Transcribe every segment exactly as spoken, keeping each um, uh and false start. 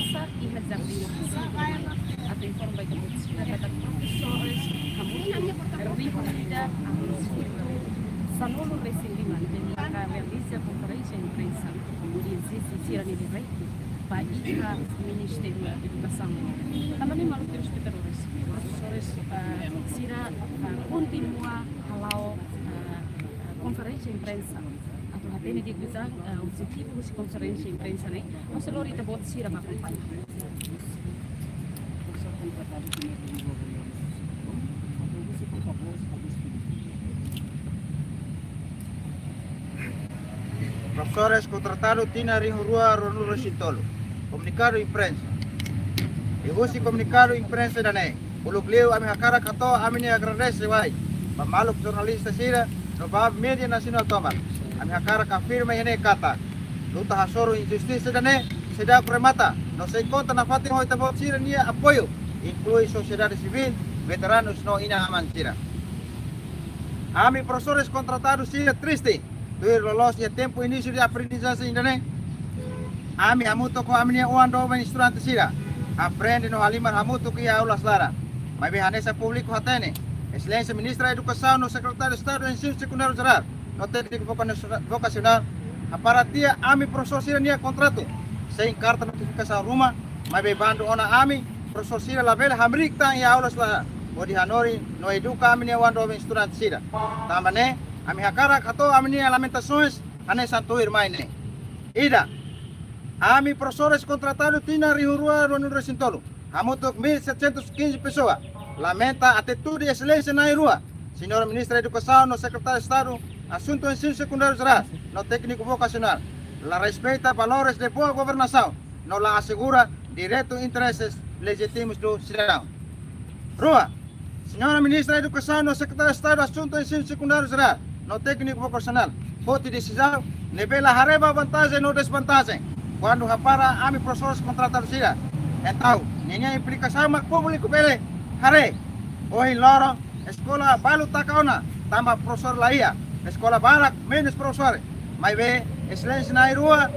Sa iha jardín atu informa ba ita-boot sira katak profesores hamutuk rihun ida atus hitu sanulu resin lima ne'ebé maka realiza konferénsia imprensa hodi ezije sira-nia direitu ba iha Ministériu Edukasaun. Tanba ne'e maluk telespetadores, profesores, ah, sira, ah, kontinua hala'o, ah, konferénsia imprensa atu hatene di'ak liután, ah, objetivu husi konferénsia imprensa ne'e, no sei lori ita-boot sira ba akompaña. Profesores kontratadu tinan rihun rua ruanulu resin tolu. Komunikadu imprensa. Liuhusi komunikadu imprensa ida-ne'e, uluk liu ami hakarak hato'o ami-nia agradese wa'in ba maluk jornalista sira no ba média nasionál tomak. Ami hakarak afirma iha ne'e katak luta hasoru injustisa ida-ne'e seidauk remata, no sei konta nafatin ho ita-boot sira-nia apoiu, inklui sosiedade sivíl, veteranus no inan-aman sira. Ami profesores kontratadu sira triste tuir loloos iha tempu inísiu de aprendizajen ida-ne'e. Ami hamutuk ho ami-nia oan doben estudante sira aprende no halimar hamutuk iha aulas laran. Maibé hanesan públiku hatene, Exelénsia Ministra Edukasaun no Sekretáriu Estadu Ensinu Sekundáriu Jerál no Tékniku Voka-, Vokasionál hapara tiha ami profesór sira-nia kontratu sein karta notifikasaun ruma, maibé bandu ona ami profesór sira labele hamriik tan iha aulas laran hodi hanorin no eduka ami-nia oan doben estudante sira. Tanba ne'e, ami hakarak hato'o ami-nia lamentasoens hanesan tuirmai ne'e. Ida, ami profesores kontratadu tinan rihun rua ruanulu resin tolu, hamutuk mil setecentos e quinze pessoa, lamenta atitude Exelénsia na'in-rua, Señór Ministra Edukasaun no Sekretáriu Estadu Asuntu Ensinu Sekundáriu Jerál no Tékniku Vokasionál, la respeita valores de boa governasaun no la asegura direitu intereses lejitimos do sidadaun. Rua, Señora Ministra Edukasaun no Sekretáriu Estadu Asuntu Ensinu Sekundáriu Jerál no Tékniku Vokasionál foti desizaun ne'ebé la haree ba vantajen no desvantajen kuandu hapara ami profesores kontratadu sira. Entaun, ninia implikasaun mak públiku bele haree. Ohin loron, eskola balu taka ona tanba profesór la iha, eskola barak menus profesór. Maibé, Exelénsia na'in-rua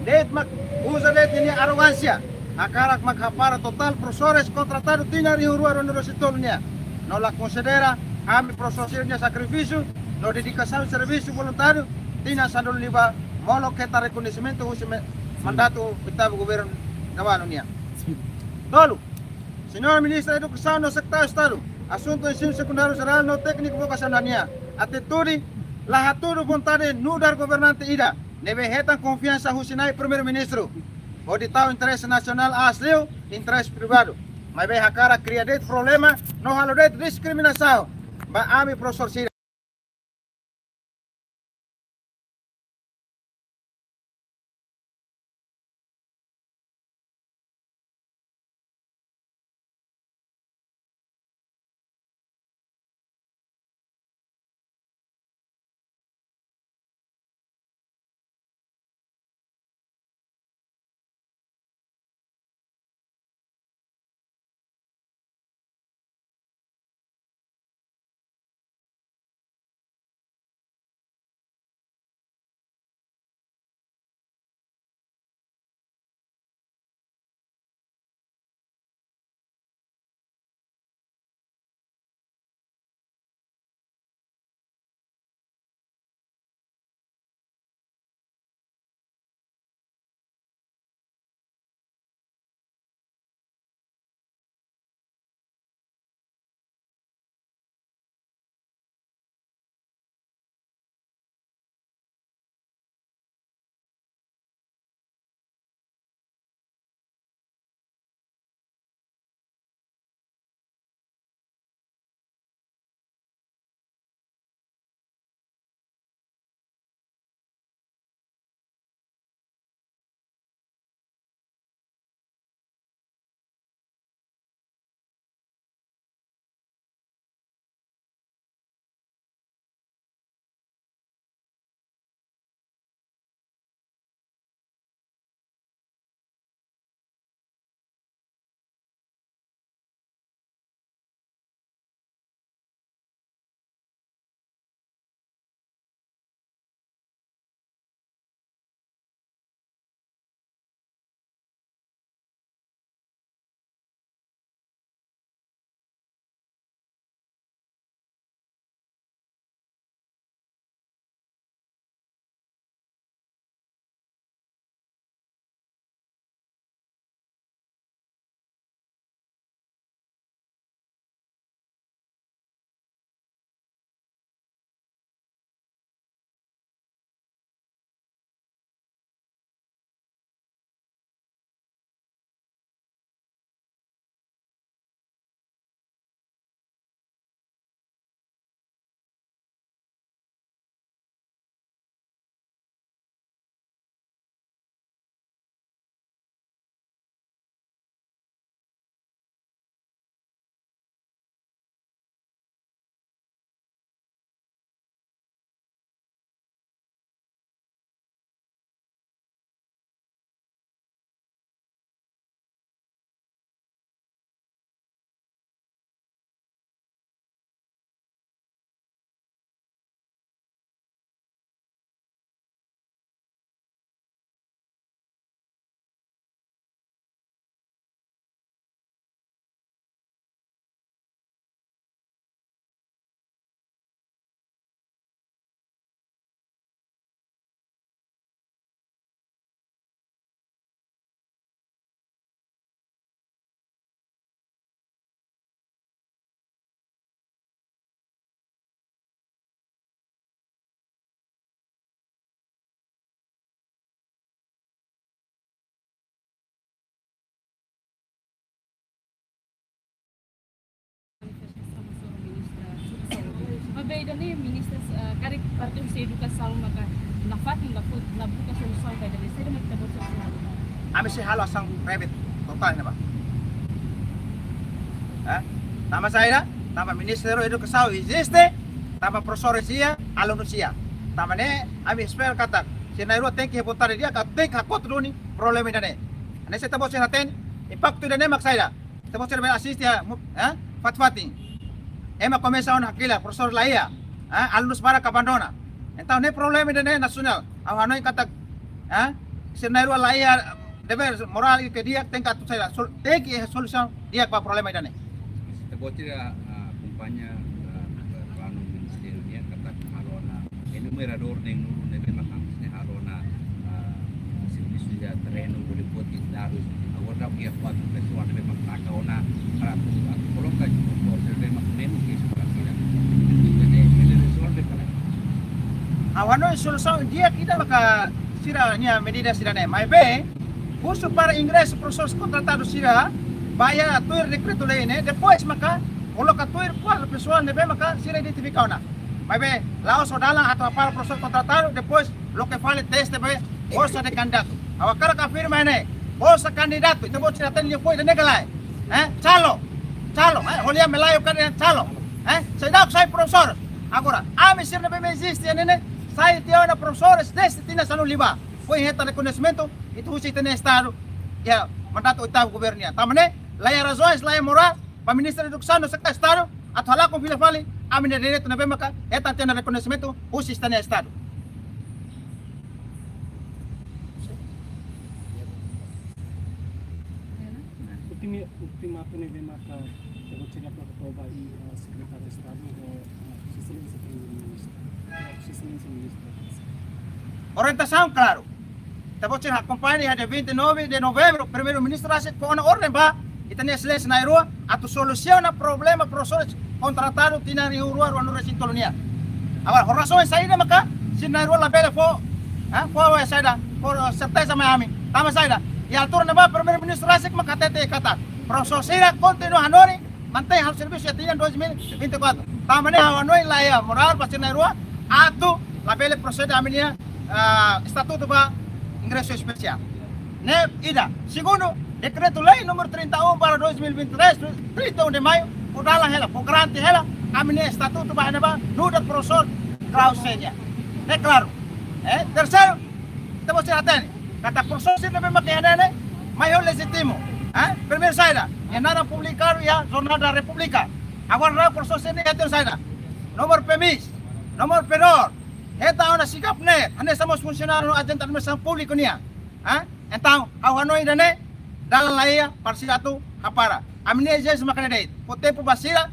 de'it mak uza de'it ninia arrogánsia, hakarak mak hapara totál profesores kontratadu tinan rihun rua ruanulu resin tolu nian, no la konsidera ami profesór sira-nia sakrifísiu no dedikasaun servisu voluntáriu tinan sanulu-resin-lima molok hetan rekoñesimentu husi me-, mandatu oitavu governu Gavanu nian. Tolu, Señór Ministra Edukasaun no Sekretáriu Estadu Asuntu Ensinu Sekundáriu Jerál no Tékniku Vokasionál nian atitude la hatudu vontade nu'udar governante ida ne'ebé hetan konfiansa husi Na'i Primeiru-Ministru hodi tau interese nasionál aas liu interese privadu. Maibé hakarak kria de'it problema no halo de'it diskriminasaun ba ami profesór sira. Be ida-ne'e ministra, eh, karik parte husi edukasaun maka nafatin la fó, la buka solusaun ba ida-ne'e, saida mak ita-boot sira halo? Ami sei halo asaun rebe totál ne'ebá. Eh? Tanba saida? Tanba Ministériu Edukasaun eziste, tanba profesór iha, alunu iha. Tanba ne'e ami espera katak sira na'in-rua tenke iha vontade di'ak, ka tenke hakotu duni problema ida-ne'e. Hanesan ita-boot sira hatene, impaktu ida-ne'e mak saida? Ita-boot sira bele asiste iha, mu-, eh? Fatin-fatin. Ema komesa ona hakilar, profesór la iha. Eh? Alunus barak abandona. Entaun ne'e problema ida-ne'e nasionál. Ha'u hanoin katak, eh? Sira na'in-rua la iha devér morál ke di'ak, tenke atu saida? Sol-, tenke iha solusaun di'ak ba problema ida-ne'e. Ita-boot sira, ah, akompaña, ah, planu ministériu nian katak halo ona enumeradór neen-nulu ne'ebé mak ami sei halo ona, ah, servisu iha terrenu, hodi foti dadus. Agora daudaun iha kuadru pesoál ne'ebé mak taka ona para atu, atu koloka jogadór ne'ebé mak menus ke suka sira. Jadi, bele rezolve ka lae? Ha'u hanoin solusaun di'ak ida maka sira-nia medida sira-ne'e. Maibé, husu para ingresu profesór kontratadu sira, ba iha tuir dekretu-lei ne'e, depois maka koloka tuir kuadru pesoál ne'ebé maka sira identifika ona. Maibé, la'ós ho dalan atu hapara profesór kontratadu, depois loke fali teste be bolsa de kandidatu. Ha'u hakarak afirma ne'e, bolsa kandidatu, ita-boot sira hatene liafuan ida-ne'e ka lae? Eh, calo, calo, eh, ho lia Melayu kan calo, eh, seidauk sai profesór. Agora, ami sira ne'ebé mak eziste iha ne'e ne'e, sai tiha ona profesores desde tinan sanulu-resin-lima. Foin hetan rekoñesimentu, ita husi ita-nia estadu, iha mandatu oitavu governu nian. Tanba ne'e, la iha razoens, la iha morál, ba Ministériu Edukasaun no seka estadu, atu halakon fila fali, ami-nia direitu ne'ebé maka hetan tiha ona rekoñesimentu husi ita-nia estadu. Ultima-, ultimatu ne'ebé maka ita-boot sira hato'o ba iha, eh, Sekretáriu Estadu ho, eh, Sua Exelénsia Primeiru-Ministru. Sua Exelénsia Ministru. Orientasaun klaru. Ita-boot sira akompaña iha dia vinte e nove de novembro, Primeiru-Ministru rasik fó ona orden ba ita-nia exelénsia na'in-rua atu solusiona problema profesores kontratadu tinan rihun rua ruanulu-resin-tolu nian. Agora, ho razaun saida maka sira na'in-rua labele fó, eh, fó saida, fó serteza mai ami? Tanba saida? Iha altura ne'ebá Primeiru-Ministru rasik maka hatete katak profesór sira kontinua hanorin, mantein halo servisu iha tinan dois mil e vinte e quatro. Tanba ne'e ha'u hanoin la iha morál ba sira na'in-rua atu labele prosede ami-nia, ah, estatutu ba ingresu espesiál. Ne'e ida. Segundu, dekretu-lei númeru trinta e um barra dois mil e vinte e três, trinta e um de maio, fó dalan hela, fó garante hela ami-nia estatutu ba ne'ebá, nu'udar profesór grau C nian. Ne'e klaru. Eh, terseiru, ita-boot sira hatene katak profesór sira ne'ebé maka iha ne'e ne'e, mai ho lejitimu. Eh, primeiru saida, iha naran publikadu iha Jornál da República. Agora naran profesór sira ne'e iha tuir saida? Nomor PMIS, nomor PNOR, hetan ona SIGAPNET, hanesan mós funsionáriu no ajente administrasaun públiku nian. Eh? Entaun, ha'u hanoin ida-ne'e, dalan la iha para sira atu hapara. Ami-nia ezijénsia maka ne'e de'it. Fó tempu ba sira,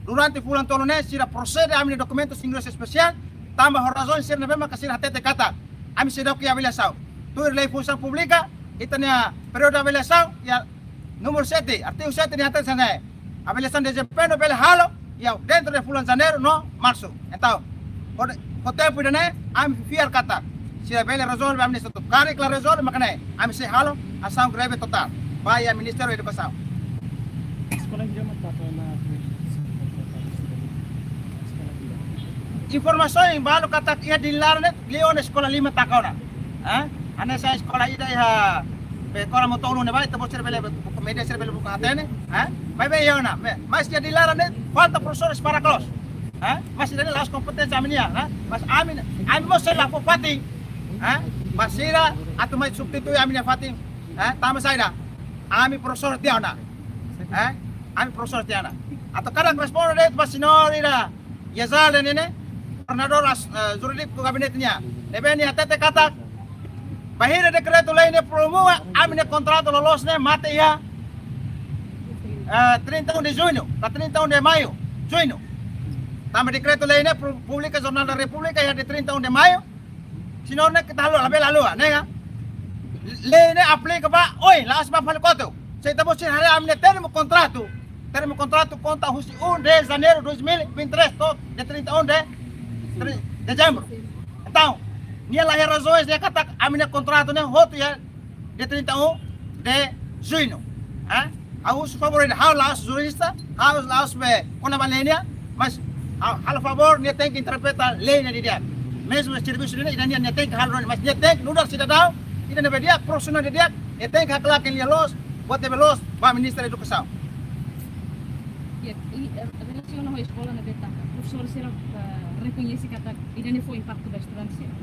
durante fulan tolu ne'e, sira prosede ami-nia dokumentus ingresu espesiál, tanba ho razaun sira ne'ebé maka sira hatete katak ami seidauk iha avaliasaun. Tuir Lei Funsaun Públika, ita-nia períodu avaliasaun, iha númeru sete, artigu sete nia hatete hanesan ne'e: avaliasaun dezempeñu bele halo iha dentru de fulan Janeiru no Marsu. Entaun, ho, ho tempu ida-ne'e, ami fiar katak sira bele rezolve ami-nia estatutu. Karik la rezolve, mak ne'e, ami sei halo asaun greve totál ba iha Ministériu Edukasaun. Eskola hira mak taka ona? Eskola hira. Informasaun balu katak iha Dili laran ne'e, liu ona eskola lima taka ona. Eh? Hanesan eskola ida iha, be, Kora Motolu ne'ebá, ita-boot sira bele, buka media sira bele buka hatene, eh? Maibé iha ona, be, mas iha Dili laran ne'e falta profesores para kelas. Eh? Mas ida-ne'e la'ós kompeténsia ami-nian, eh? Mas ami, ami mós sei la fó fatin, eh? Ba sira atu mai substitui ami-nia fatin, eh? Tanba saida? Ami profesór tiha ona, eh? Ami profesór tiha ona. Atu kada responde de'it ba señór ida, Yazal ne'e ne'e, koordenadór as-, eh, jurídiku gabinete nian. Ne'ebé nia hatete katak, bainhira dekretu-lei ne'e promulga, ami-nia kontratu loloos ne'e mate iha, eh, trinta e um de junho, ka trinta e um de maio, junho. Tanba dekretu-lei ne'e pu-, publika Jornál da República iha dia trinta e um de maio, señór ne'e keta haluha, labele haluha, ne'e ka? Lei ne'e aplika ba oin, la'ós ba fali kotuk. Se ita-boot sira haree ami-nia termu kontratu, termu kontratu konta husi um de Janeiro dois mil e vinte e três to'o dia trinta e um de, tri-, Dezembru. Entaun, nia la iha razoens nia katak ami-nia kontratu ne'e hotu iha dia trinta e um de Junho. Eh? Ha'u husu favór ida, ha'u la'ós jurista, ha'u la'ós be kona-ba lei nian, mas Ah, halo favór, nia tenke interpreta lei ne'e didi'ak. Mezmu servisu ne'e, ida-ne'e nia tenke halo, mas nia tenke nu'udar sidadaun ida ne'ebé di'ak, profisionál didi'ak, nia tenke haklaken lia loos, buat ne'ebé loos ba Ministra Edukasaun. Ya, i, eh, relasiona ho eskola ne'ebé taka, profesór sira, eh, rekoñese katak ida-ne'e fó impaktu ba estudante sira.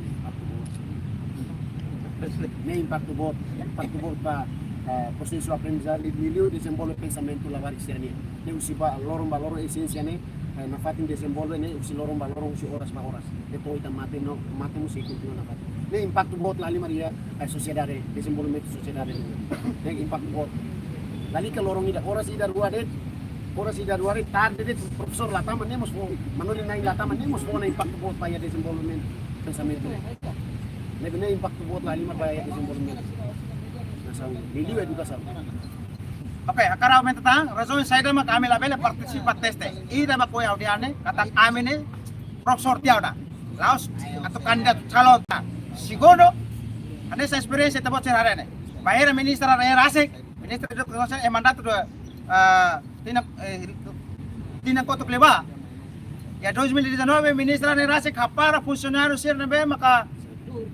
Ne'e impaktu boot, impaktu boot ba, eh, prosesu aprendizajen, liuliu dezenvolve pensamentu labarik sira-nian. Ne'e husi ba loron ba loron esénsia ne'e, eh, nafatin dezenvolve ne'e husi loron ba loron, husi oras ba oras. Depois ita mate no, mate mós sei kontinua nafatin. Ne'e impaktu boot lahalimar iha, eh, sosiedade, dezenvolvimentu sosiedade. Ne'e impaktu boot. Lalika loron ida, oras ida rua de'it, oras ida rua de'it, tarde de'it, profesór la tama, ne'e mós fó, manorin-na'in la tama, ne'e mós fó ona impaktu boot ba iha dezenvolvimentu pensamentu ne'e. Ne'e, ne'e impaktu boot lahalimar ba iha dezenvolvimentu nasaun, liuliu edukasaun. Oke, hakarak aumenta tan, razaun saida mak ami labele partisipa teste. Ida mak ohin ha'u dehan ne'e, katak ami ne'e profesór tiha ona. La'ós atu kandidatu calon tan. Segundu, hanesan esperiénsia ita-boot sira haree ne'e. Bainhira ministra ne'e rasik, Ministra Edukasaun, eh, mandatu dua, eh, tinan, eh, tinan kotuk liubá. Iha dois mil e dezanove, ministra ne'e rasik hapara funsionáriu sira ne'ebé maka,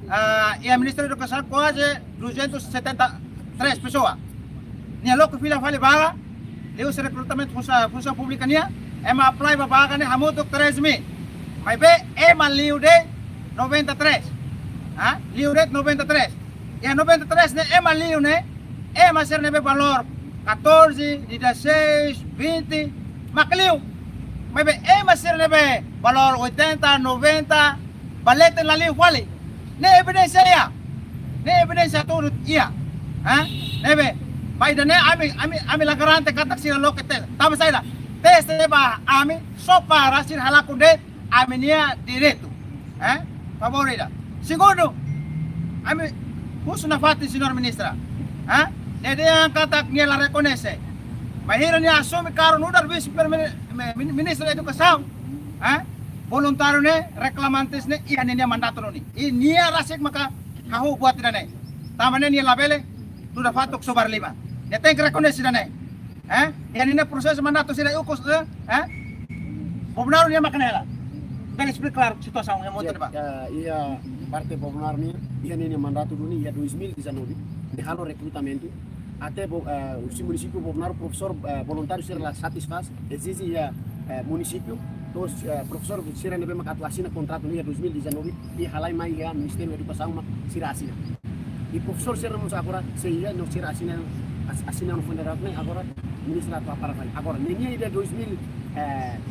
eh, iha Ministra Edukasaun kuaze duzentos e setenta e três pessoa. Nia loke fila fali vaga, liuhusi rekrutamentu funsa-, funsaun públika nian, ema apply ba vaga ne'e hamutuk três mil. Maibé ema liu de'it noventa e três. Ah, liu de'it noventa e três. Iha noventa e três ne'e ema liu ne'e, ema sira ne'ebé valór catorze, dezasseis, vinte, mak liu. Maibé ema sira ne'ebé valór oitenta, noventa, ba leten la liu fali. Ne'e evidénsia iha. Ne'e evidénsia tudu iha. Ha? Ne'ebé, ba ida-ne'e ami, ami, ami la garante katak sira loke teste. Tanba saida? Teste ne'e ba ami só para sira halakon de'it ami-nia direitu. Eh? Favór ida. Segundu, ami husu nafatin, señór ministra. Eh? Nia dehan katak nia la rekoñese. Bainhira nia asume kargu nu'udar vise-primeiru, mi-, mi-, ministra edukasaun. Eh? Voluntáriu ne'e, reklamantes ne'e, iha ninia mandatu duni. I nia rasik maka hahú buat ida-ne'e. Tanba ne'e nia labele nu'udar fatuk sobar liman. Nia tenke rekoñese ida-ne'e. Eh? Iha ninia prosesu mandatu sira ikus, eh? Eh? Bobonaro nia mak ne'e hela. Bele esplika klaru situasaun iha Monte Ya, Neba. Ya, iha parte Bobonaro nian, iha ninia mandatu duni, iha dois mil e dezanove, nia halo rekrutamentu. Até bo-, eh, husi munisípiu Bobonaro profesór, eh, voluntáriu sira la satisfás, ezije iha, eh, munisípiu, to'os, eh, profesór sira ne'ebé mak atu asina kontratu ne'e iha dois mil e dezanove, i halai mai iha Ministériu Edukasaun mak sira asina. I profesór sira mós agora sei iha no sira asina, as-, asina no funeral ne'e agora ministra atu hapara fali. Agora, ninia ida dois mil e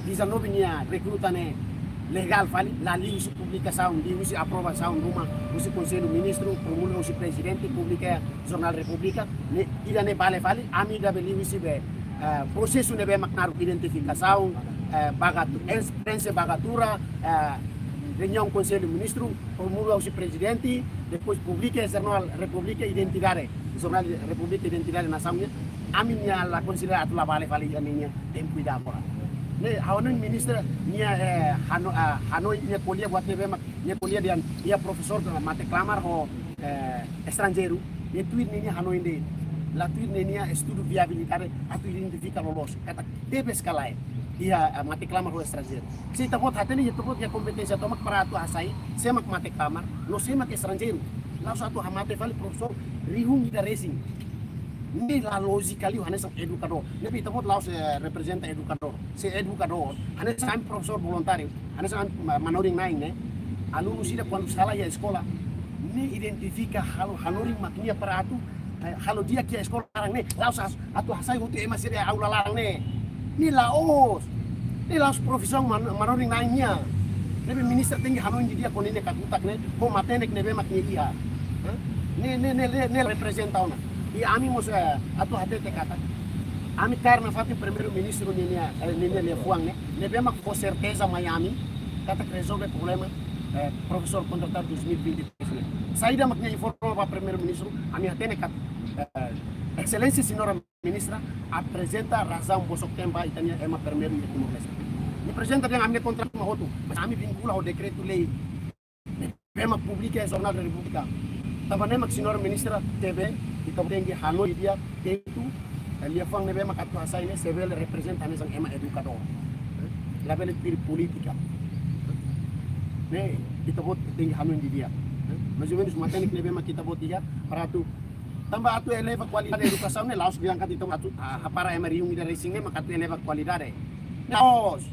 dezanove nia rekruta ne'e legál fali, la liuhusi publikasaun, liuhusi aprovasaun ruma husi Konsellu Ministru, promulga husi Prezidente, publika iha Jornál Repúblika, ne'e ida-ne'e bele fali, ami ida bele liuhusi be, eh, prosesu ne'ebé mak naruk identifikasaun, eh, bagatu-, ens-, prenxe bagatura, eh, reuniaun Konsellu Ministru, promulga husi Prezidente, depois publika iha Jornál Repúblika Identidade, Jornál Repúblika Identidade Nasaun nian, ami-nia la konsidera atu la bele fali iha ninia tempu ida agora. Ne'e, ha'u hanoin ministra nia, eh, hano-, ah, hanoin nia ko'alia buat ne'ebé mak, nia ko'alia dehan iha profesór mate-klamar ho, eh, estranjeiru, nia tuir ninia hanoin de'it. La tuir ninia estudu viabilidade atu identifika loloos. Katak tebes ka lae iha, eh, mate-klamar ho estranjeiru. Se ita-boot hatene, ita-boot iha kompeténsia tomak para atu hasai sé mak mate-klamar, no sé mak estranjeiru. La'ós atu hamate fali profesór rihun ida resin. Ne'e la lójika liu hanesan edukadór. Ne'ebé ita-boot la'ós, eh, reprezenta edukadór. Se edukadór, hanesan ami profesór voluntáriu, hanesan ami ma-, manorin-na'in ne'e. Alunu sira kuandu sala iha eskola, ne'e identifika halo hanorin mak nia para atu, eh, halo di'ak iha eskola laran ne'e, la'ós as-, atu hasai hotu ema sira iha aula laran ne'e. Ne'e la'ós. Ne'e la'ós profisaun man-, manorin-na'in nian. Ne'ebé ministra tenke hanoin didi'ak ho ninia kakutak ne'e, ho matenek ne'ebé mak nia iha. Hah? Ne'e, ne'e, ne'e, ne'e, ne'e reprezenta ona. I ami mós, eh, atu hatete katak ami kaer nafatin Primeiru-Ministru ninia, eh, ninia liafuan ne'e, ne'ebé mak fó serteza mai ami, katak rezolve problema, eh, profesór kontratadu dois mil e vinte e três ne'e. Saida mak nia informa ba Primeiru-Ministru, ami hatene katak, eh, Exelénsia Señora Ministra aprezenta razaun bosok-teen ba ita-nia ema Primeiru iha Timor-Leste. Nia aprezenta dehan ami-nia kontratu mak hotu, mas ami vinkula ho dekretu-lei ne'ebé mak publika iha Jornál Repúblika. Tanba ne'e mak Señora Ministra T V, ita tenke hanoin didi'ak, tentu, eh, liafuan ne'ebé mak atu hasai ne'e, sei bele reprezenta hanesan ema edukadór. labele tuir polítika. Ne'e, ita-boot tenke hanoin didi'ak. Mais ou menus matenek ne'ebé mak ita-boot iha, para atu, tanba atu eleva kualidade edukasaun ne'e, la'ós bilang katak ita atu, ah, hapara ema rihun ida resin ne'e maka atu eleva kualidade. La'ós.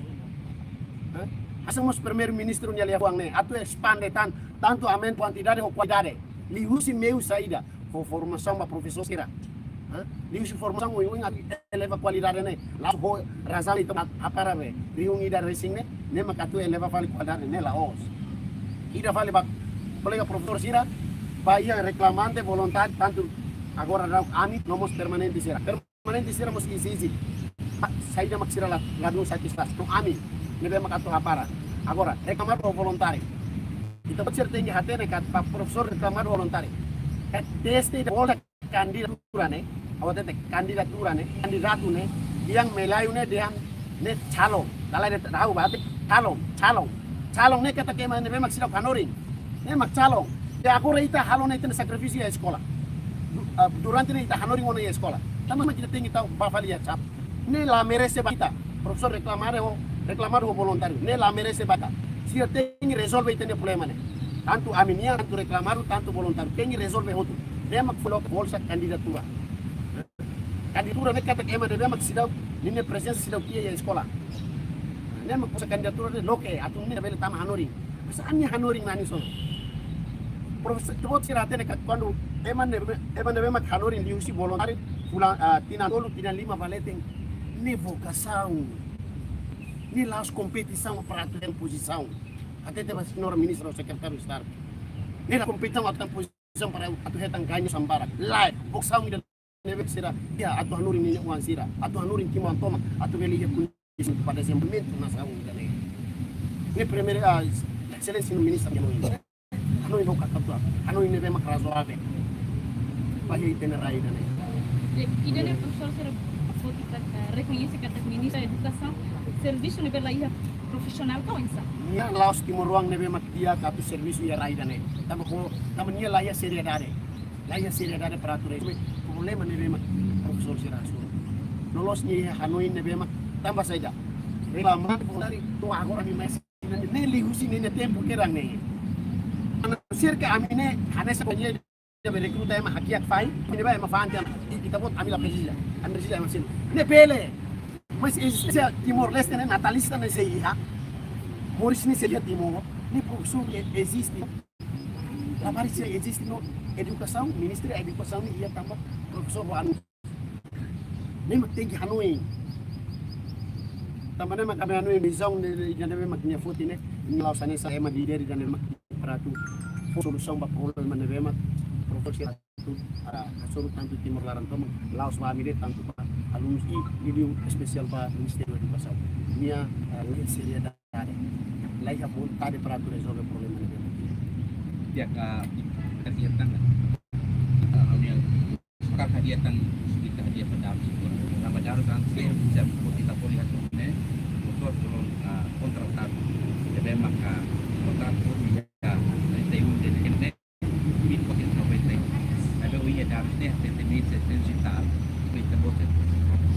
Hanesan mós Primeiru-Ministru nia liafuan ne'e, atu espande tan, tantu aumenta kuantidade ho kualidade. Liuhusi meiu saida? Fó formasaun ba profesór sira. Hã? Liuhusi formasaun oioin atu eleva kualidade ne'e. La'ós ho razaun ita hapara be rihun ida resin ne'e, ne'e maka atu eleva fali kualidade ne'e, la'ós. Ida fali ba kolega profesór sira, ba iha reklamante voluntáriu, tantu agora daudaun ami, no mós permanente sira. Permanente sira mós izisti. Saida mak sira la, ladún satisfás. No ami, ne'ebé mak atu hapara. Agora, reklamadu ho voluntáriu. Ita-boot sira tenke hatene katak ba profesór reklamadu ho voluntáriu. Katak teste ida bolsa kandidatura ne'e, ha'u hatete kandidatura ne'e, kandidatu ne'e, dehan Melayu ne'e, dehan ne'e calon. Dala ida tahu ba, hatete calon, calon. Calon ne'e katak ema ne'ebé mak seidauk hanorin. Ne'e mak calon. Dehan agora ita halo ona ita-nia sakrifísiu iha eskola. Du-, ah, durante ne'e ita hanorin ona iha eskola. Tanba mak ita tenke tau ba fali iha cap. Ne'e la merese ba ita. Profesór reklamadu ho, reklamadu ho voluntáriu. Ne'e la merese ba ita. Sira tenke rezolve ita-nia problema ne'e. Tantu ami-nian, tantu reklamadu, tantu voluntáriu. Tenke rezolve hotu. Ne'e mak fó loke bolsa kandidatura. Kandidatura ne'e katak ema ne'ebé mak seidauk, ninia prezensa seidauk iha iha eskola. Ne'e mak bolsa kandidatura ne'e loke, atu nune'e bele tama hanorin. Mas ami hanorin nani so. Profesór, ita-boot sira hatene katak kuandu ema ne'ebé, ema ne'ebé mak hanorin liuhusi voluntáriu, fulan, ah, tinan tolu, tinan lima ba leten. Ne'e vokasaun. Ne'e la'ós kompetisaun para atu hetan pozisaun. Hatete ba señora ministra ou sekretáriu Estadu. Ne'e la kompetisaun atu hetan pozisaun para atu hetan gañu sambara. Lae, vokasaun ida ne'ebé sira iha atu hanorin ninia oan sira, atu hanorin timoroan tomak, atu bele iha kondisaun para dezenvolvimentu nasaun ida-ne'e. Ne'e primeiru, ah, Exelénsia Ministra nia hanoin. Hanoin ho katak atu, hanoin ne'ebé mak razoavel. Ba iha ita-nia rai ida-ne'e. Ida-ne'e profesór sira foti katak rekoñese katak Ministra Edukasaun servisu ne'ebé la iha profisionál ka oinsá? Nia la'ós timoroan ne'ebé mak di'ak atu servisu iha rai ida-ne'e. Tanba ho, tanba nia la iha seriedade. La iha seriedade para atu rezolve problema ne'ebé mak profesór sira hasoru. Loloos nia iha hanoin ne'ebé mak tanba saida. Reklama dari to'o agora ami mais ne'e liuhusi ninia tempu kedan ne'e. Ana sira ke ami ne'e hanesan kompañia ida be rekruta ema hakiak fa'in, ami ne'ebá ema fa'an tiha, i-, ita-boot ami la presiza, ami presiza ema seluk. Ne'e bele. Mas eziste Timor-Leste ne'e natalista ne'e sei iha. Moris ne'e sei iha Timor. Ne'e profesór ne'e eziste. Labarik sira eziste no edukasaun, Ministériu Edukasaun ne'e iha tanba profesór ho alunu. Ne'e mak tenke hanoin. Tanba ne'e mak ami hanoin vizaun ne'e, ne'e, ida ne'ebé mak nia foti ne'e, nia la'ós hanesan ema líder ida ne'ebé mak para atu fó solusaun ba problema ne'ebé mak profesór sira atu, ah, hasoru tantu Timor laran tomak, la'ós ba ami de'it, tantu ba alunus i, i liu espesiál ba Ministériu Edukasaun. Nia, ah, la iha seriedade, la iha vontade para atu rezolve problema ne'ebé mak. Di'ak, ah, di'ak, di'ak, tan. Ah, ami yang suka hadiah tan, kita hadiah pada aku. Tanba dadus antes, jam kita boleh hatu ne'e, motor kolon, ah, kontratadu. Jadi maka kontratadu ya, trinta e um de dezembro, mil novecentos e noventa. Ada uia dadus ne'e, setenta mil setecentos e tal. Kita bote,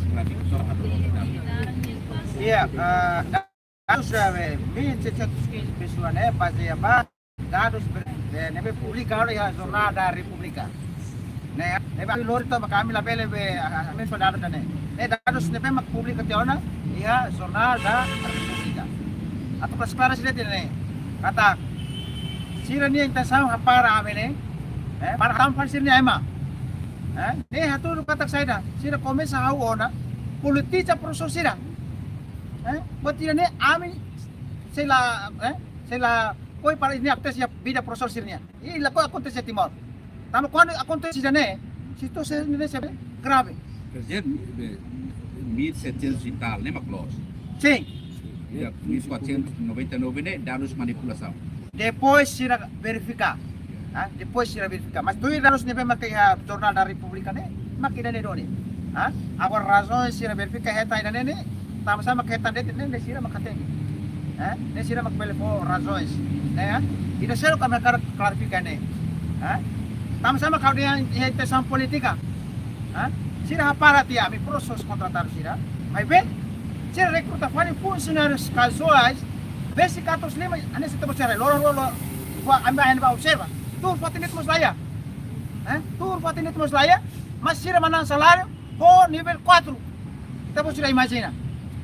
setelah itu, ada kontratadu. Iya, eh, dadus, eh, mil setecentos e quinze pessoa ne'e, bazeia ba dadus ber-, eh, ne'ebé publika ona iha Jornal da República. Ne'e, ne'ebé ami lori to'o maka ami labele be, ah, ah, ami só dadus ne'e. Ne'e dadus ne'ebé mak publika tiha ona iha Jornal da República. Atu klas-, klarasi de'it ne'e. Katak sira-nia intensaun hapara ami ne'e, eh, para hapara sira-nia ema. Eh, ne'e hatudu katak saida, sira komesa hahú ona politiza profesór sira. Eh, buat ida-ne'e ami sei la, eh, sei lakohi para nia akontese iha vida profesór sira-nian. I lakohi akontese iha Timor. Tanba kuandu akontese ida-ne'e, situasaun ne'e sei grave. Quer dizer, eh, mil setecentos e tal, ne'e mak loos? Sim. Ya, mil quatrocentos e noventa e nove ne'e dadus manipulasaun. Depois sira verifika. Ah, depois sira verifika. Mas tuir dadus ne'ebé mak iha Jornal da República ne'e, mak ida-ne'e duni. Ah, agora razaun sira verifika hetan ida-ne'e ne'e, tanbasá mak hetan de'it ne'e, ne'e sira mak hatene. Eh, ne'e sira mak bele fó razaun. Ne'e, ah, ida seluk ami hakarak klarifika ne'e. Ah, tanbasá mak ha'u dehan iha intensaun polítika. Ah, sira hapara tiha ami prosesu kontratadu sira. Maibé, Sira rekruta fali funsionárius kazuais, besik atus lima, hanesan ita-boot sira, loron, loron, loron, ba, ami ba, ami ba observa. Tuur fatin de'it mós laiha. Eh? Tuur fatin de'it mós laiha, mas sira manán saláriu, ho nivel quatro. Ita-boot sira imajina.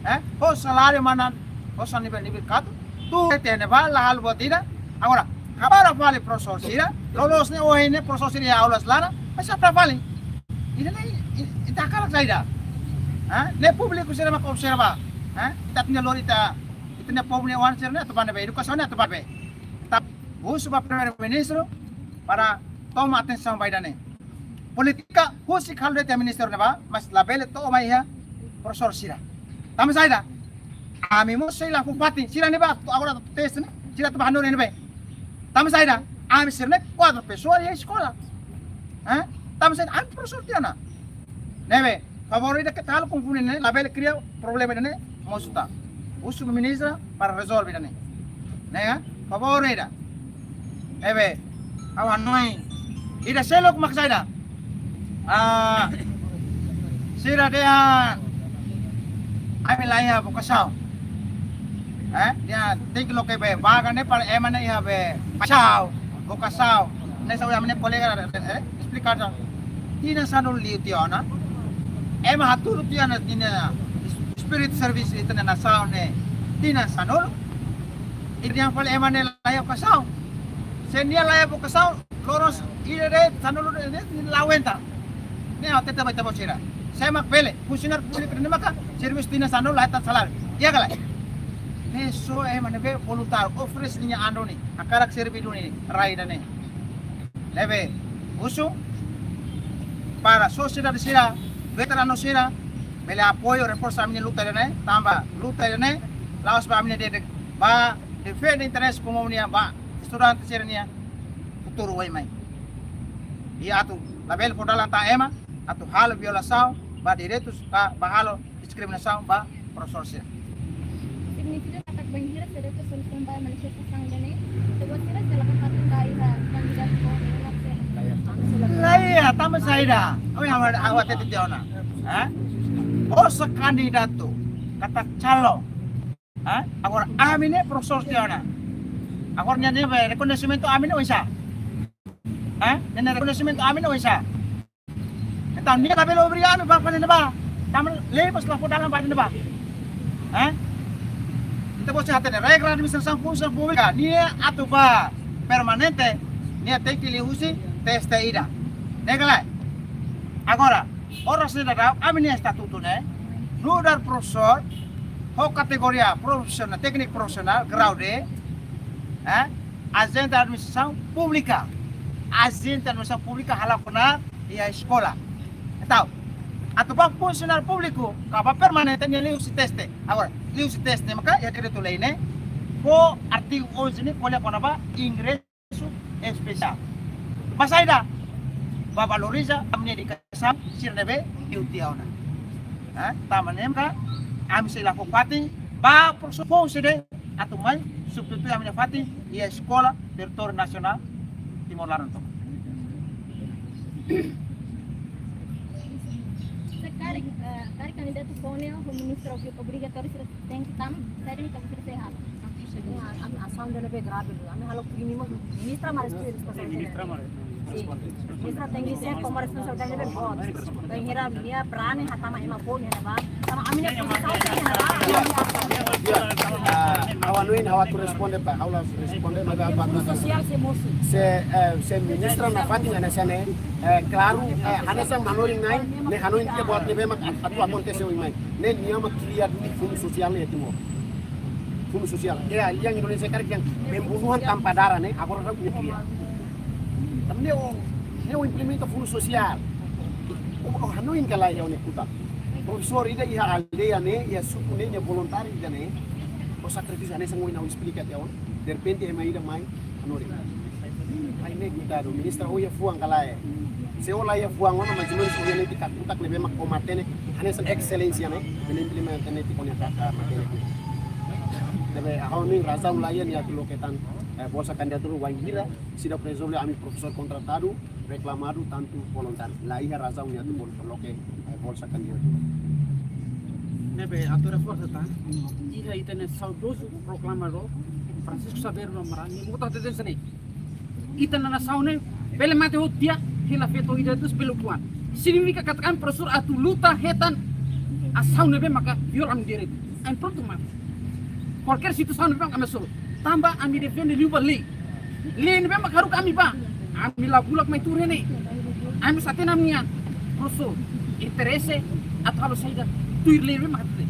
Eh? Ho saláriu manán, ho sa nivel, nivel quatro. Tuur iha ne'ebá, la halo buat ida. Agora, karik fali profesór sira, loloos ne'e ohin ne'e profesór sira iha aulas laran, mas sá para fali. Ida-ne'e, i-, ita hakarak saida? Ha? Ne'e públiku sira mak observa. Ha? Ita-nia lori ita, ita-nia povu nia oan sira ne'e atu bá ne'ebé, edukasaun ne'e atu bá ne'ebé. Entaun, husu ba Primeiru-Ministru para toma atensaun ba ida-ne'e. Polítika husik halo de'it iha ministériu ne'ebá, mas labele to'o mai iha profesór sira. Tanba saida? Ami mós sei la fó fatin, sira ne'ebá, agora atu teste ne'e, sira atu bá hanorin ne'ebé. Tanba saida? Ami sira-ne'e kuadru pesoál iha eskola. Eh? Tanba saida? Ami profesór tiha ona. Ne'ebé, favór ida keta halo konfunde ne'e, labele kria problema ida-ne'e, mosu tan. Husu ministra para rezolve ida-ne'e. Ne'e, favór ida. Ne'ebé, ha'u hanoin. Ida seluk mak saida? Ah, sira dehan ami la iha vokasaun. Eh, dehan tenke loke be vaga ne'e para ema ne'e iha be paixaun, vokasaun. Ne'e saida ami-nia kolega, eh, esplika tan. Tinan sanulu liu tiha ona. Ema hatudu tiha ona nia spirit service ita-nia nasaun ne'e. Tinan sanulu. Ida dehan fali ema ne'e la iha vokasaun. Se nia la iha vokasaun, loron ida de'it, sanulu de'it, nia la aguenta. Ne'e ha'u hatete ba ita-boot sira. Sé mak bele, funsionáriu públiku ne'e maka servisu tinan sanulu la hetan saláriu. Iha ka lae? Ne'e só ema ne'ebé voluntáriu, oferese nia an duni, hakarak serve duni rai ida-ne'e. Ne'ebé, husu para sosiedade sira, veteranu sira, bele apoiu, reforsa ami-nia luta ida-ne'e, tanba luta ida-ne'e, la'ós ba ami-nia de'it, ba defende interese komún nian, ba estudante sira-nia futuru oin mai. I atu labele fó dalan tan ema atu halo violasaun ba direitus ka ba halo diskriminasaun ba profesór sira. Signifika katak bainhira sira atu solusaun ba manifestasaun ida-ne'e, ita-boot sira sei la fó fatin ba iha kandidatu ba ne'e, la iha, tanba saida? Ohin ha'u, ha'u hatete tiha ona. Eh? Oinsá kandidatu katak calon. Ha? Agora ami ne'e profesór tiha ona. Agora nia ne'ebé rekoñesimentu ami ne'e oinsá? Ha? Nia ne'e rekoñesimentu ami ne'e oinsá? Entaun nia labele obriga ami bá fali ne'ebá. Tanba lei mós la fó dalan bá ne'ebá. Ha? Ita-boot sira hatene regra administrasaun funsaun públika, nia atu bá permanente, nia tenke liuhusi teste ida. Ne'e ka lae? Agora, oras ne'e daudaun ami-nia estatutu ne'e, nu'udar profesór ho kategoria profisionál, tékniku profisionál, grau D, eh, ajente administrasaun públika. Ajente administrasaun públika hala'o kona iha eskola. Entaun, atu bá funsionáriu públiku, ka bá permanente nia liuhusi teste. Agora, liuhusi teste maka iha dekretu-lei ne'e, fó artigu onze ne'e ko'alia kona-ba ingresu espesiál. Ba saida? Ba valoriza ami-nia dedikasaun sira ne'ebé liu tiha ona. Eh, tanba ne'e maka ami sei la fó fatin ba profesór foun sira de'it atu mai substitui ami-nia fatin iha eskola territóriu nasionál Timor laran tomak. Se karik, eh, karik kandidatu foun ne'e ho ministra obrigatóriu sira tenke tama, saida mak ita-boot sira sei halo? Ami, ami asaun ida ne'ebé grave duni. Ami halo krime mós, ministra mak responde. Ministra mak responde. Sin. Ministra tenke ser toma responsabilidade ne'ebé boot. Bainhira nia brani hatama ema foun ne'ebá. Sama ami-nia pozisaun ne'ebá. Ah, ha'u hanoin ha'u atu responde ba, ha'u la responde ba, ba, ba, ba. Funsaun sosiál sei mosu. Se, eh, se ministra nafatin hanesan ne'e, eh, klaru, eh, hanesan hanorin-na'in, ne'e hanoin tiha buat ne'ebé mak atu akontese oin mai. Ne'e nia mak kria duni fundu sosiál ne'e iha Timor. Fundu sosiál. Iha lian Indonézia karik dehan pembunuhan tanpa darah ne'e, agora daudaun nia kria. Tanba ne'e ó, ne'e ó implementa fundu sosiál. Ó, ó hanoin ka lae iha ó-nia kuta. Profesór ida iha aldeia ne'e, iha suku ne'e, nia voluntáriu ida ne'e. Ó sakrifísiu hanesan ohin ha'u esplika tiha ona. Derrepente ema ida mai, hanorin. Ai, ne'e kuta do, ministra ó iha fuan ka lae. Se ó la iha fuan ona, mais ou menus ó iha netik kakutak ne'ebé mak ó matenek, hanesan exelénsia ne'e, bele implementa netik ó-nia ka, ka matenek ne'e. Ne'ebé, ha'u hanoin razaun laiha nia atu loke tan, eh, bolsa kandidatura bainhira seidauk rezolve ami profesór kontratadu, reklamadu, tantu voluntáriu. Laiha razaun nia atu bol-, loke, eh, bolsa kandidatura. Ne'ebé atu reforsa tan, iha ita-nia saudozu proklamadór Francisco Xavier Ramos Amaral, nia mota hateten hanesan ne'e: ita-nia nasaun ne'e bele mate hotu tiha, hela feto ida-idak bele ukun an. Signifika katak ami profesór atu luta hetan asaun ne'ebé maka viola ami direitu. Ami prontu mate. Kualkér situasaun ne'ebé maka ami hasoru. Tanba ami defende liu ba lei. Lei ne'ebé maka haruka ami bá. Ami la bulak mai tuur iha ne'e. Ami hatene ami-nia, profesór, interese atu halo saida, tuir lei ne'ebé maka tuir.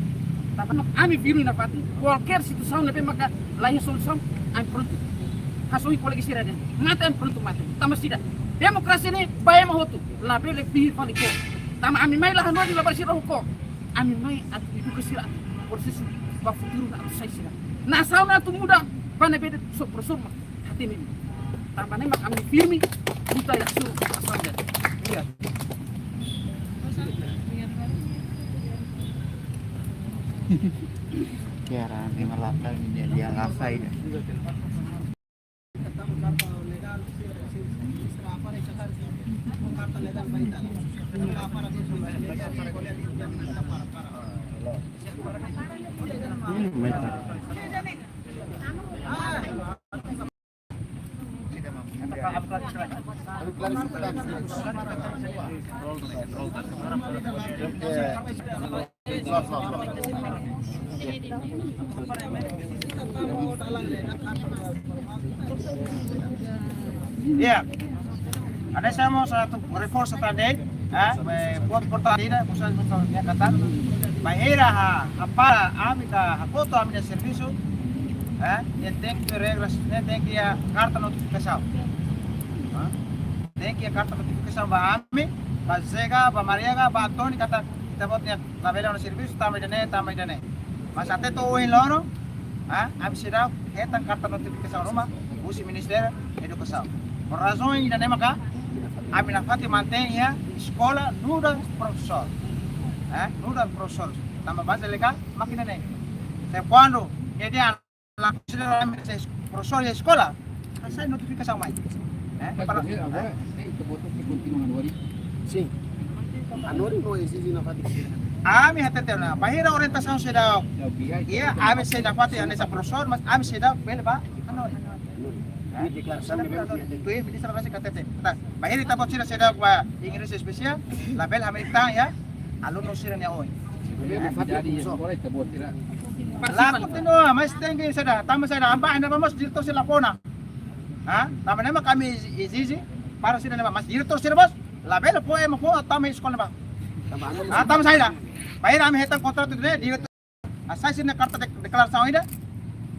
Tanba ami firme nafatin, kualkér situasaun ne'ebé maka la iha solusaun, ami prontu. Hasoru kolega sira dehan mate, ami prontu mate. Tanba saida? Demokrasia ne'e ba ema hotu, labele pihir fali kór. Tanba ami mai la hanorin labarik sira ho kór. Ami mai atu eduka sira, prosesu ba futuru atu sai sira. Nasaun atu muda, ba ne'ebé de'it só profesór mak hatene. Tanba ne'e mak ami firme, luta iha suru asaun de'it. Iya. Kiara, memang lapar ini dia, dia lapar ini. Iya. Ada saya mau satu reforsa tadi, ya, buat pertandingan, khusus untuk yang kata, bainhira ha, ha para ami ka, ha koto ami-nia servisu, ya, ne'e tenke regras, ne'e tenke iha karta notifikasaun. Ya. Tenke iha karta notifikasaun ba ami, ba Zé ka, ba Maria ka, ba Antoni katak ita-boot ne'e labele halo servisu, tanba ida-ne'e, tanba ida-ne'e. Mas até to'o ohin loron, ah, ami seidauk hetan karta notifikasaun ruma husi Ministériu Edukasaun. Por razaun ida-ne'e maka ami nafatin mantein iha eskola nu'udar profesór. Eh, nu'udar profesór. Tanba baze legal mak ida-ne'e. Se kuandu nia dehan la konsidera ami hanesan profesór iha eskola, hasai notifikasaun mai. Eh, para, eh? Sim. Hanorin no ezije nafatin. Ami hatete ona, bainhira orientasaun seidauk iha, ami sei nafatin hanesan profesór, mas ami seidauk bele bá hanorin. Eh? Tuir ministra rasik hatete. Nah, bainhira ita-boot sira seidauk bá inglés espesiál, labele amerikan iha alunu sira-nia oin. Jadi, lae, kontinua, mas tenke saida, tanba saida, ami bá, ami bá mós diretór sira la fó ona. Ha? Tanba ne'e mak ami ezije para sira ne'ebá, mas diretór sira mós labele fó ema fó tama eskola ne'ebá. Ah, tanba saida? Bainhira ami hetan kontratu ne'e, diretór hasai sira-nia karta de-, deklarasaun ida.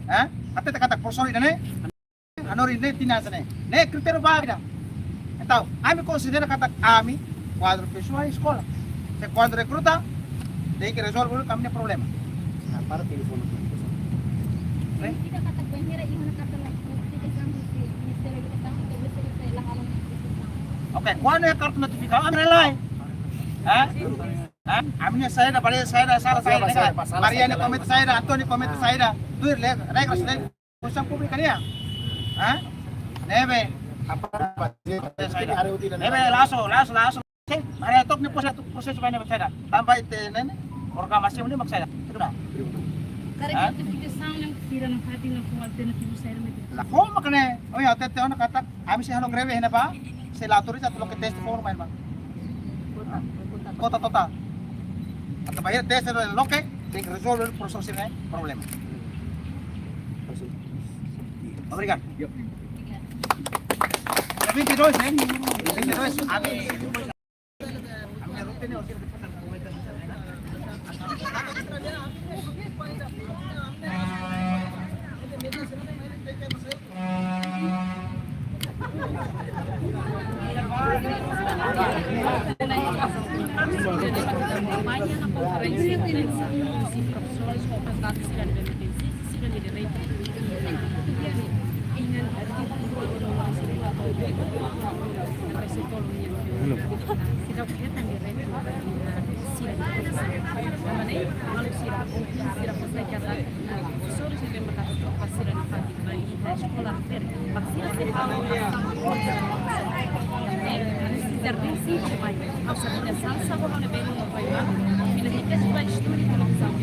Eh? Hatete katak profesór ida-ne'e hanorin ne'e tinan hanesan ne'e. Ne'e kritériu ba ida. Entaun, ami konsidera katak ami kuadru pesoál eskola. Se kuandu rekruta, tenke rezolve dulu ami-nia problema. Nah, para telefone. Eh? Ita katak bainhira iha ona karta notifikasaun husi Ministériu Edukasaun, ita bele sai la halo notifikasaun. Oke, kuandu iha karta notifikasaun, ami rela. Eh? Eh? Ami-nia saida, bale saida, sala saida, saida, saida, Maria nia komete saida, Antoni komete saida. Tuir lei, regras lei. Funsaun públika nian. Hah? Ne'ebé. Apa, apa, ne'ebé, lasu, lasu, lasu. Oke, mari tok ni proses, proses ba ne'ebé saida. Tanba ita ne'e, programasaun ne'e mak saida. Itu dah. Karik, hah? Notifikasaun ne'e sira nafatin fó alternativu saida mak ita. La fó mak ne'e. Oh ya, hatete ona katak, ami sei halo greve iha ne'ebá, sei la autoriza atu loke teste foun mai ba. Kuota, kuota. Kuota totál. Atu bainhira teste loke, tenke rezolve prosesu ne'e problema. Obrigadu. Dia vinte e dois, hein? Dia vinte e dois, ami, ami rotina, Jardín Cinco de Maio, ha'u sira-nia sansa ho ha'u-nia belun no pai-mãe, fila hikas ba estúdiu televizaun.